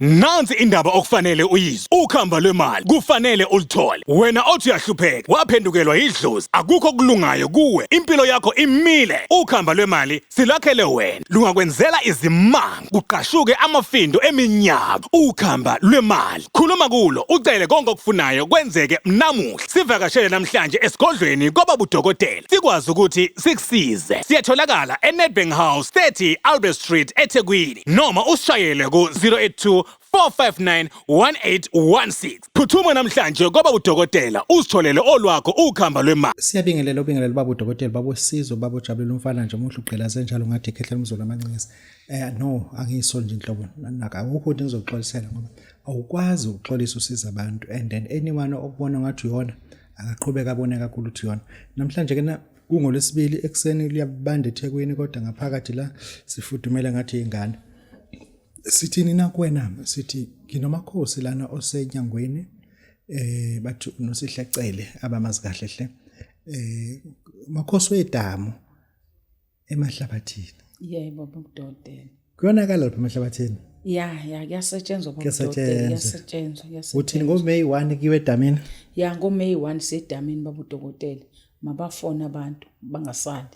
Nansi indaba okufanele uyizwe. Ukhamba lwemali kufanele uluthole. Wena othi uyahlupheka, waphendukelwa yidlozi, akukho okulungayo kuwe, impilo yakho imile. Ukhamba lwemali silakhele wena, lungakwenzela izimanga, kuqashuke amafindo eminyaka. Ukhamba lwemali, khuluma kulo, ucele konke okufunayo kwenzeke namuhla. Sivakashele namhlanje esigodlweni kwababudokotela, sikwazi ukuthi sikusize. Siyatholakala eNedbank House, 30 Albert Street, eThekwini. Noma usishayele ku-082 459 1816. Phuthuma namhlanje kwaba udokotela uzitholele olwakho ukhamba lwemali. Siyabingelela ubingelela ubaba udokotela baba usizo baba ujabulela umfana nje omuhle ugqilaze njalo ngathi ikhehla lomzulu amancingisi eh no angiyisoli nje inhlobo naka awukho into engizokuxolisela ngoba awukwazi ukuxolisa usiza abantu and then anyone okubona ngathi uyona akaqhubeka abone kakhulu ukuthi uyona namhlanje ke na KungoLwesibili ekuseni liyabanda eThekwini kodwa ngaphakathi la sifudumele ngathi ingane. Sithini na kuwena? Sithi nginomakhosi lana osenyangweni eh bathi uNosihle Cele abamazi kahle hle. Eh makhosi wedamu emahlabathini. Yebo baba udokotela. Kuyonakala lapha emahlabathini. Ya, kuyasetshenzwa baba udokotela, Kuyasetshenzwa. kuyasetshenzwa, kuyasetshenzwa. Uthini ngoMay 1 kiwe edamini? Ya, ngoMay 1 sedamini baba udokotela. Mabafone abantu bangasali.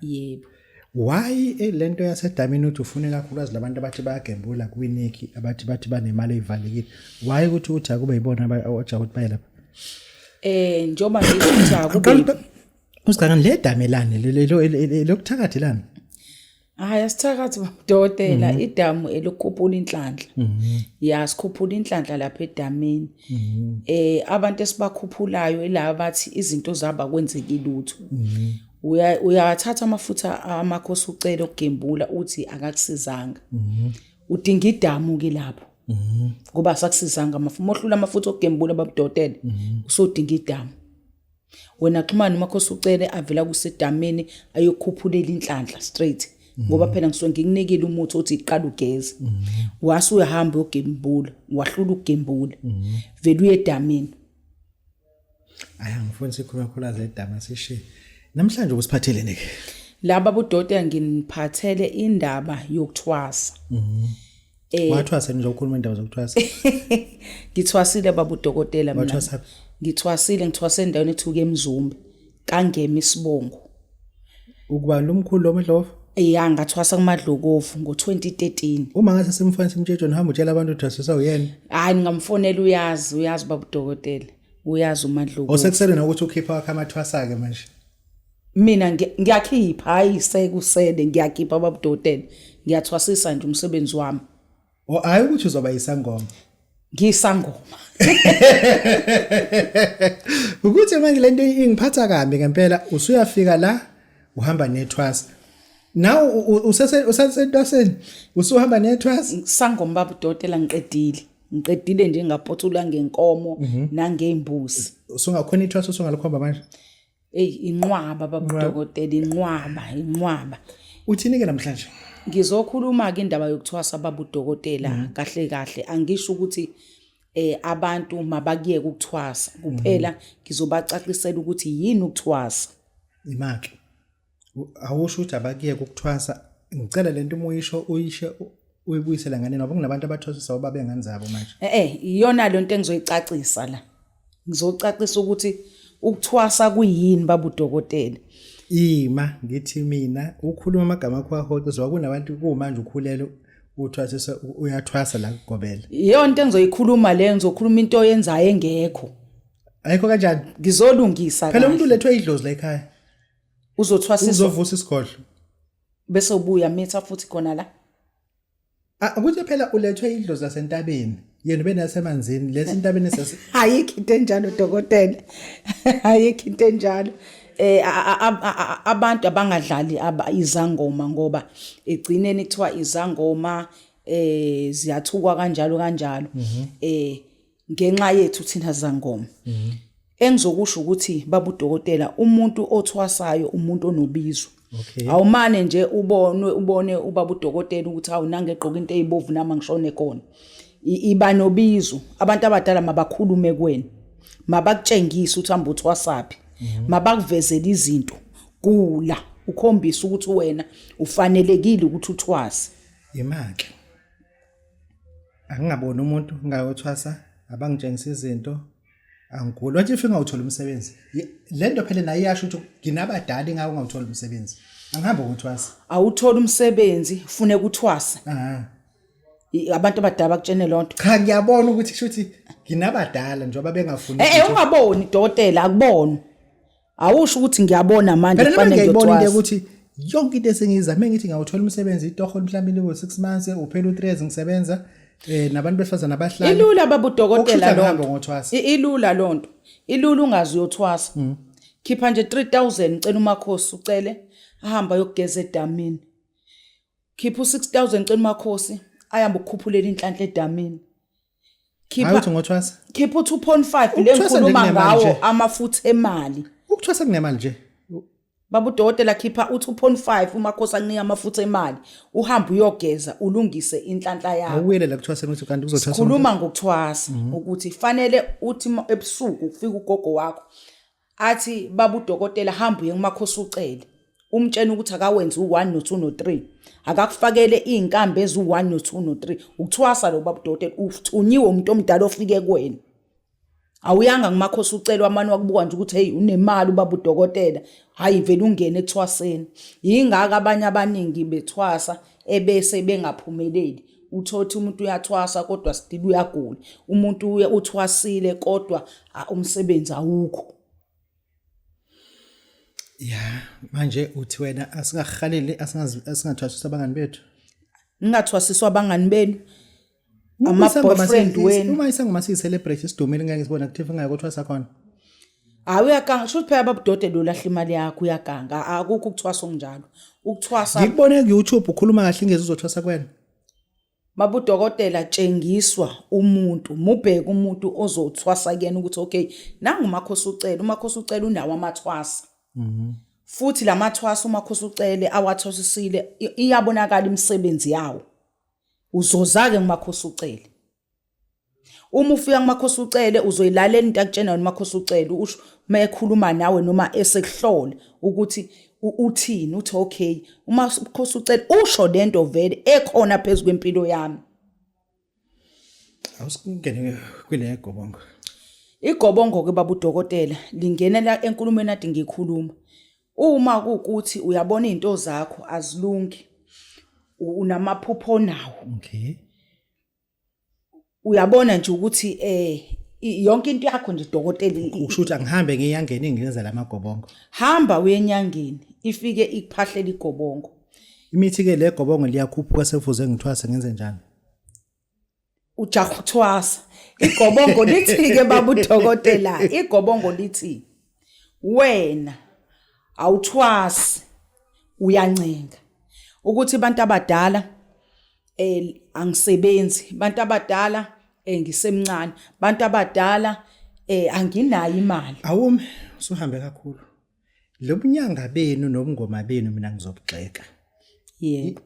Yebo. Why lento yasedamini uthi ufune kakhulukazi labantu abathi bayagembula kwiniki abathi bathi banemali eyivalekile. Why ukuthi uthi akube yibona abaja ukuthi baye lapha? Njoba ngisho ukuthi akube Usiganga le damelane lelo lokuthakathelana. Hayi, asithakathi babudokotela, idamu elikhuphula inhlanhla. Ya, sikhuphula inhlanhla lapha edamini. Abantu esibakhuphulayo ilaba bathi izinto zabo akwenzeki lutho. Uyathatha amafutha amakhosi ucela ukugembula uthi akakusizanga. Udinga idamu ke lapho. Ngoba asakusizanga amafutha. Mohlula amafutha okugembula babudokotela, usodinga idamu. Wena xhumana umakhosi ucele avela kusedamini ayokhuphulela inhlanhla straight. Ngoba phela ngisuke ngikunikile umuthi othi iqala ugeze. Wase uyahamba uyogembula, wahlula ukugembula. Vele uye edamini. Ayi, angifuni sikhuluma kakhulukazi edama sishiye. Namhlanje usiphathelene ke. Laba budokotela nginiphathele indaba yokuthwasa. Wathwasa nje ukhuluma indaba zokuthwasa. Ngithwasile baba udokotela mina. Wathwasa phi? Ngithwasile, ngithwase endaweni ethuke eMzumbe. Kangema isibongo. Ukuba lomkhulu lo Madlovu? Ya, ngathwasa kuMadlokovu ngo-2013. Uma ngase simfane simtshetshe uhamba utshela abantu uthwasisa uyena. Hayi, ningamfonela uyazi, uyazi baba udokotela. Uyazi uMadlokovu. Osekusele nokuthi ukhipha wakhe amathwasa ke manje. Mina ngiyakhipha, hayi sekusele ngiyakhipha baba udokotela. Ngiyathwasisa nje umsebenzi wami. O hayi ukuthi uzoba isangoma. Ngisangoma. Ukuthi manje lento ingiphatha kambi ngempela usuyafika la uhamba nethwasa. Naw usese usasentwaseni usuhamba nethwasa. Sangoma baba udokotela ngiqedile. Ngiqedile nje ngaphothula ngenkomo nangezimbuzi. Usungakhona ithwasa usungalikhomba manje. Ey, inqwaba baba udokotela, inqwaba, inqwaba. Uthini ke namhlanje? Ngizokhuluma ke indaba yokuthwasa baba udokotela kahle kahle. Angisho ukuthi abantu mabakuyeke ukuthwasa kuphela, ngizobacacisela ukuthi yini ukuthwasa. Imake. Awusho ukuthi abakuyeke ukuthwasa. Ngicela lento uma uyisho uyishe uyibuyisele ngane ngoba kunabantu abathwasisa ubaba engane zabo manje. Iyona lento engizoyicacisa la. Ngizocacisa ukuthi ukuthwasa kuyini baba udokotela. Ima ngithi mina ukhuluma amagama akho ahoxiswa kunabantu kumanje ukhulelwe uthwasisa uyathwasa la kugobela. Iyona into engizoyikhuluma le, ngizokhuluma into oyenzayo engekho. Ayikho kanjani? Ngizolungisa Phela umuntu ulethwe idlozi la ekhaya. Uzothwasiswa uzovusa isigodlo. Bese ubuya mitha futhi khona la. Ah, ukuthi phela ulethwe idlozi lasentabeni. Yena ubenasemanzini lesi entabeni sase Ayikho into enjalo dokotela. Ayikho into enjalo. Abantu abangadlali izangoma ngoba egcineni kuthiwa izangoma ziyathukwa kanjalo kanjalo. Ngenxa yethu thina zangoma. Engizokusho ukuthi baba udokotela umuntu othwasayo umuntu onobizo. Awumane nje ubone ubaba udokotela ukuthi awu nange egqoka into ezibovu nama ngishone khona. Iba nobizo. Abantu abadala mabakhulume kuwena. Mabakutshengise ukuthi hamba uthwasaphi. Mabakuvezele izinto. Gula ukhombise ukuthi wena ufanelekile ukuthi uthwase. Imake. Angingaboni umuntu ngingayothwasa abangitshengisa izinto angiguli. Wathi if ngawuthola umsebenzi. Le nto phela nayo iyasho ukuthi nginabadala ingako ungawuthola umsebenzi. Angihambe ngokuthwasa. Awuthola umsebenzi funeka uthwase. Ah. Abantu abadala bakutshene lonto. Cha ngiyabona ukuthi kusho ukuthi nginabadala njengoba bengafuni. Eh ungaboni dokotela akubona. Awusho ukuthi ngiyabona manje Phela nami kufanele ngiyayibona into ngiyothwasa. yokuthi yonke into esengiyizame ngithi ngawuthola umsebenzi itoho mhlawumbe libo 6 months uphela u3 years ngisebenza eh nabantu besifazane abahlali Ilula baba udokotela Okusho ukuthi angihambe lonto. ngothwasa. Ilula lonto. Ilula ungazi uyothwasa. Khipha nje 3000 cela umakhosi ucele ahamba ayokugeza edamini. Khipha u6000 cela umakhosi ahambe ukukhuphulela inhlanhla edamini. Hayi uthi Khipha ngothwasa. khipha u2.5 le Ukuthwasa nje ngikhuluma kunemali ngawo nje. amafutha emali. Ukuthwasa kunemali nje. Baba udokotela khipha u2.5 umakhosi akunika amafutha emali uhambe uyogeza ulungise inhlanhla yakho. Awuyele la kuthwasa ukuthi kanti kuzothwasa. Sikhuluma ngokuthwasa ukuthi fanele uthi ebusuku kufika ugogo wakho athi baba udokotela hamba uye kumakhosi ucele umtshena ukuthi akawenze u1 no2 no3 akakufakele izinkambi ezu1 no2 no3 ukuthwasa lo baba udokotela uthunyiwe umuntu omdala ofike kuwena awuyanga kumakhosi ucela wamane wakubuka nje ukuthi hey unemali ubaba udokotela hayi vele ungene ekuthwaseni yingaka abanye abaningi bethwasa ebese bengaphumeleli uthothi umuntu uyathwasa kodwa still uyagula umuntu uthwasile kodwa umsebenzi awukho Ya, manje uthi wena asingahaleli asingathwasisa abangani bethu. Ningathwasiswa abangani benu. Ama-boyfriend wenu. Uma isangoma siyi-celebrate isidumile ngeke ngisibona kuthiwa ingeke kothwasa khona. Hayi uyaganga, shuthi phela babudodela ulahla imali yakho uyaganga. Akukho ukuthwasa okunjalo. Ukuthwasa Ngikubone ku YouTube ukhuluma kahle ingezi uzothwasa kwena. Mabudokotela tshengiswa umuntu, mubheke umuntu ozothwasa kuyena ukuthi okay, nangu uMakhosi uCele, uMakhosi uCele unawo amathwasa. Futhi lamathwasa uMakhosi uCele awathwasisile iyabonakala imisebenzi yawo. Uzoza-ke kuMakhosi uCele. Uma ufika kuMakhosi uCele uzoyilalela into akutshena yona uMakhosi uCele usho uma ekhuluma nawe noma esekuhlola ukuthi uthini uthi okay uMakhosi uCele usho lento vele ekhona phezu kwempilo yami. Awusingene kule gobongo. Igobongo ke baba udokotela lingenela enkulumweni ade ngikhuluma. Uma kuwukuthi uyabona izinto zakho azilungi unamaphupho onawo. Okay. Uyabona nje ukuthi yonke into yakho nje dokotela Usho ukuthi angihambe ngiyangena ingenza lamagobongo. Hamba uye enyangeni ifike ikuphahlela igobongo. Imithi ke le gobongo liyakhuphuka sefuze ngithwase ngenze njani? Ujaha ukuthwasa. Igobongo lithi ke baba udokotela, igobongo lithi wena awuthwasi uyancenga ukuthi abantu abadala angisebenzi, bantu abadala ngisemncane, bantu abadala anginayo imali. Awume usuhambe kakhulu. Lobunyanga benu nobungoma benu mina ngizobugxeka. Yebo.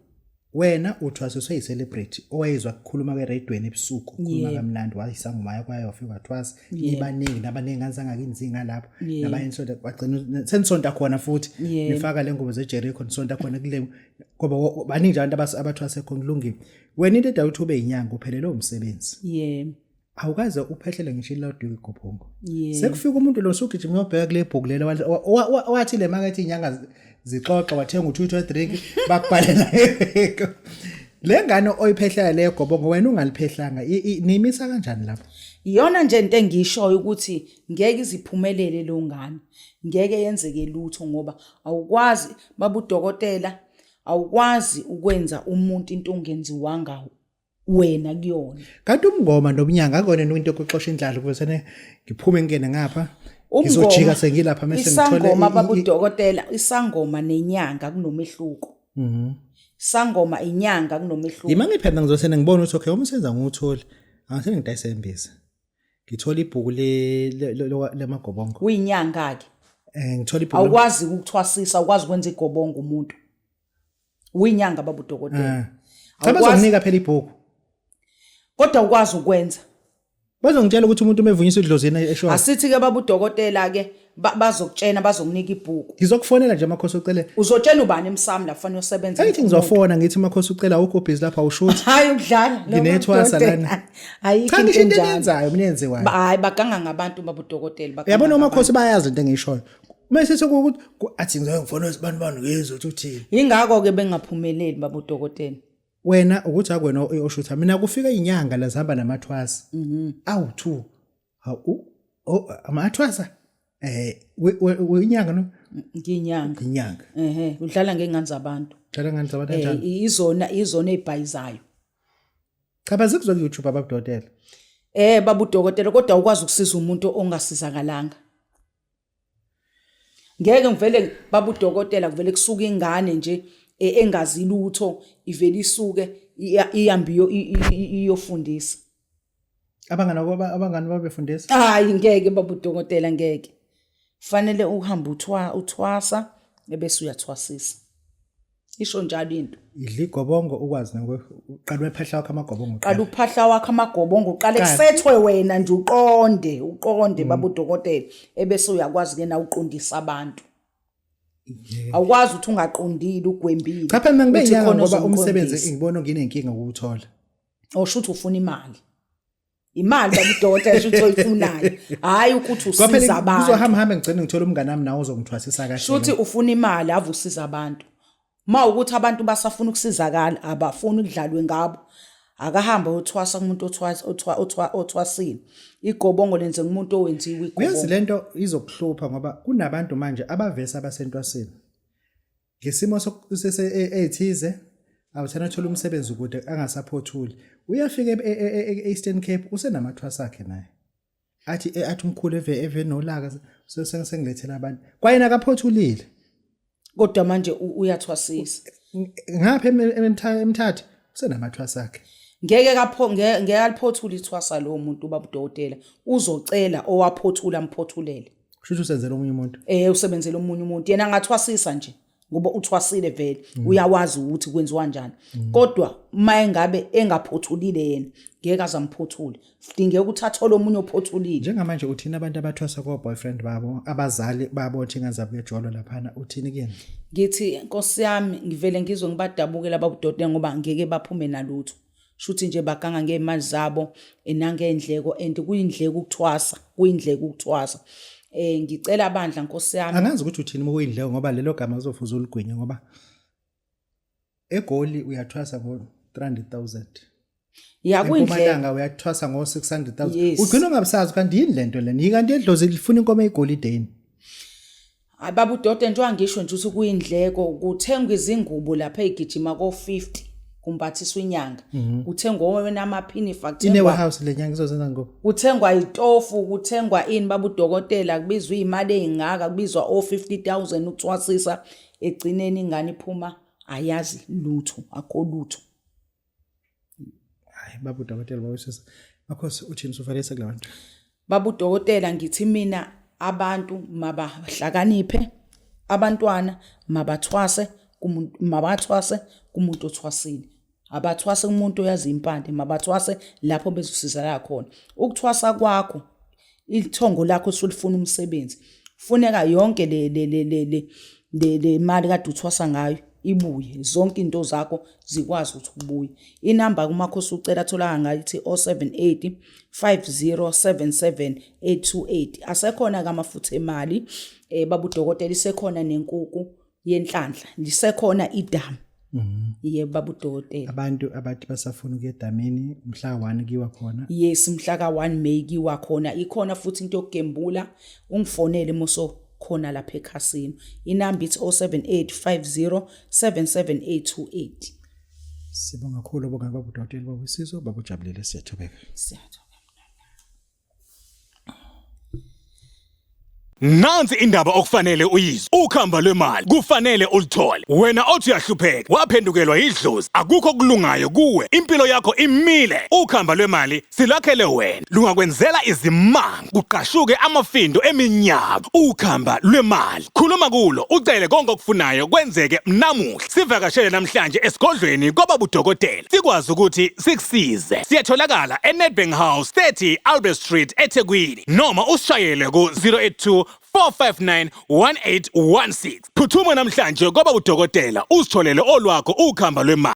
Wena uthwasiswe yi-celebrity owayezwa kukhuluma kweredweni ebusuku ukhuluma kamnandi wayisangoma kwaye wafika wathwasa nibaningi nabaningi ngani zangakinzi ngalapho nabanye nisonta kwagcina senisonta khona futhi nifaka le ngubo zeJericho nisonta khona kule ngoba baningi nje abantu abathwase khona kulungile. Wena into edala ukuthi ube yinyanga uphelelwe umsebenzi. Yebo. Awukaze uphehlele ngisho ilodwa igobhongo. Sekufika umuntu lo usugijima uyobheka kule bhuku lela wathi le makethe inyanga zixoxa wathenga u2 drink bakubhalela. Le ngane oyiphehlayo le gobongo wena ungaliphehlanga nimisa kanjani lapho? Iyona nje into engishoyo ukuthi ngeke iziphumelele lo ngane. Ngeke yenzeke lutho ngoba awukwazi baba udokotela awukwazi ukwenza umuntu into ongenziwanga wena kuyona. Kanti umngoma nobunyanga akona into yokuxosha indlala ukuze ngiphume ngingene ngapha ngizojika sengilapha mase ngithole isangoma baba udokotela isangoma nenyanga kunomehluko. Sangoma inyanga kunomehluko. Yima ngiphenda ngizosene ngibona ukuthi okay uma senza ngiwuthole angisene ngidayise imbiza. Ngithola ibhuku le lamagobongo. Uyinyanga ke. Ngithola ibhuku. Awukwazi ukuthwasisa, awukwazi ukwenza igobongo umuntu. Uyinyanga baba udokotela. Cha bazonginika phela ibhuku. Kodwa ukwazi ukwenza. Bazongitshela ukuthi umuntu umevunyiswa idlozini esho. Asithi ke baba udokotela ke Bazokutshena, bazokunika ibhuku. Ngizokufonela nje Makhosi ucele. Uzotshena ubani emsamo la fanele usebenze? Ayithi ngizofona ngithi Makhosi ucela awukho busy lapha awushuthi. Hayi ukudlala. Nginethwasa lana. Ayikho Cha ngisho into into enjalo. enyenzayo mina enziwayo. Hayi baganga ngabantu babudokotela. Baganga Uyabona ngabantu. uMakhosi bayazi into engiyishoyo. Mase sekuwukuthi athi ngizoye ngifone isibani bani ngizwe ukuthi uthini. Yingakho ke bengaphumeleli babudokotela. Wena ukuthi akwena oshutha mina kufika inyanga la zihamba namathwasa. Awu two. Hawu oh amathwasa. Eh inyanga no Nginyanga. inyanga. Ehhe, udlala ngengane zabantu. Dlala ngani zabantu Eh kanjani? izona ezibhayizayo. Cha bazikuzwa ku YouTube ababudokotela. Eh babudokotela kodwa ukwazi ukusiza umuntu ongasizakalanga. Ngeke ngivele babudokotela kuvele kusuka ingane nje engazi lutho ivele isuke ihambe iyofundisa. Abangani abangani babefundisa. Hayi ngeke babudokotela ngeke. Fanele uhambe uthwasa ebese uyathwasisa. Isho njalo into. Idla igobongo ukwazi uqala uphahla wakho amagobongo. Qala uphahla wakho amagobongo uqale kusethwe wena nje uqonde uqonde baba udokotela ebese uyakwazi ke na uqondisa abantu. Awukwazi ukuthi ungaqondile ugwembile. Cha phela mina ngibe Uthi inyanga khona ngoba umsebenzi ozomqondisa. ngibona nginenkinga ukuwuthola. Osho ukuthi ufuna imali. Imali baba udokotela sho ukuthi oyifunayo. Hayi ukuthi usiza Kwaphela abantu. kuzohamba hambe ngigcine ngithola umngane wami nawe ozongithwasisa kahle. Shuthi ufuna imali ave usiza abantu. Ma ukuthi abantu basafuna ukusizakala abafuni ukudlalwe ngabo. Akahambe othwasa kumuntu othwasa othwasile. Igobongo lenze kumuntu owenziwe Uyazi igobongo. lento izokuhlupha ngoba kunabantu manje abavesa abasentwaseni. Ngesimo ethize awuthana thola umsebenzi kude angasaphothuli. Uyafika e-Eastern Cape usenamathwasa akhe naye. Athi athi umkhulu eve nolaka sengilethela abantu. Kwayena akaphothulile. Kodwa manje uyathwasisa. Ngapha emthatha usenamathwasa akhe. Ngeke kapho ngeke aliphothule ithwasa lo muntu baba udokotela. Uzocela owaphothula amphothulele. Kusho ukuthi usenzela omunye umuntu. Usebenzele omunye umuntu. Yena angathwasisa nje ngoba uthwasile vele. Uyawazi ukuthi kwenziwa kanjani. Kodwa mayengabe engaphothulile yena ngeke azamphothule. Kudingeka ukuthi athole omunye ophothulile. Njengamanje uthini abantu abathwasa ko boyfriend babo, abazali babo othi ingane kuyejolo laphana uthini kuyena? Ngithi Nkosi yami ngivele ngizwe ngibadabukela babudokotela ngoba ngeke baphume nalutho. Shuthi nje baganga ngezimali zabo nangendleko and kuyindleko ukuthwasa, kuyindleko ukuthwasa. Ngicela bandla Nkosi yami. Angazi ukuthi uthini uma kuyindleko ngoba lelo gama uzofuza uligwinye ngoba eGoli uyathwasa ngo 300,000. Ya kuyindleko. Empumalanga uyathwasa ngo 600,000. Yes. Ugcina ungabusazi kanti yini lento lena? Yikanti edlozi lifuna inkomo eyigolide yini? Hayi baba udokotela njengoba ngisho nje ukuthi kuyindleko kuthengwa izingubo lapha egijima ko 50 kumbathiswa inyanga. Kuthengwa wena amaphinifa Ine kuthengwa warehouse le nyanga izozenza ngo. kuthengwa itofu kuthengwa ini baba udokotela kubizwa imali ezingaka kubizwa o 50000 ukuthwasisa egcineni ingane iphuma ayazi lutho akho lutho. Hayi baba udokotela bawusisa. Makhosi uthini usuvalisa kulabantu? Baba udokotela ngithi mina abantu mabahlakaniphe abantwana mabathwase kumuntu mabathwase kumuntu othwasile. Abathwase kumuntu oyazi impande mabathwase lapho bezosizakala khona. Ukuthwasa kwakho ithongo lakho sulifuna umsebenzi. Funeka yonke le le le le le le mali kade uthwasa ngayo ibuye zonke into zakho zikwazi ukuthi ubuye. Inamba kuMakhosi ucela atholakala ngayo ithi 078 5077 828. Asekhona ke amafutha emali baba udokotela isekhona nenkuku yenhlanhla lisekhona idamu. Yebo baba udokotela. Abantu abathi basafuna ukuya edamini mhla 1 kiwa khona. Yes mhla ka 1 May kiwa khona. Ikhona futhi into yokugembula ungifonele muso khona lapha ekhasini. Inamba ithi 078 5077 828. Sibonga kakhulu bonga baba udokotela baba usizo baba ujabulile siyathobeka. Siyathoba. Nansi indaba okufanele uyizwe. Ukhamba lwemali kufanele ulithole. Wena othi uyahlupheka, waphendukelwa yidlozi, akukho okulungayo kuwe. Impilo yakho imile. Ukhamba lwemali silakhele wena. Lungakwenzela izimanga, kuqashuke amafindo eminyaka. Ukhamba lwemali. Khuluma kulo, ucele konke okufunayo kwenzeke namuhla. Sivakashele namhlanje esigodlweni kwababa udokotela. Sikwazi ukuthi sikusize. Siyatholakala eNedbank House 30 Albert Street eThekwini noma usishayele ku 082 459 1816. Phuthuma namhlanje kwaba udokotela uzitholele olwakho ukhamba lwemali.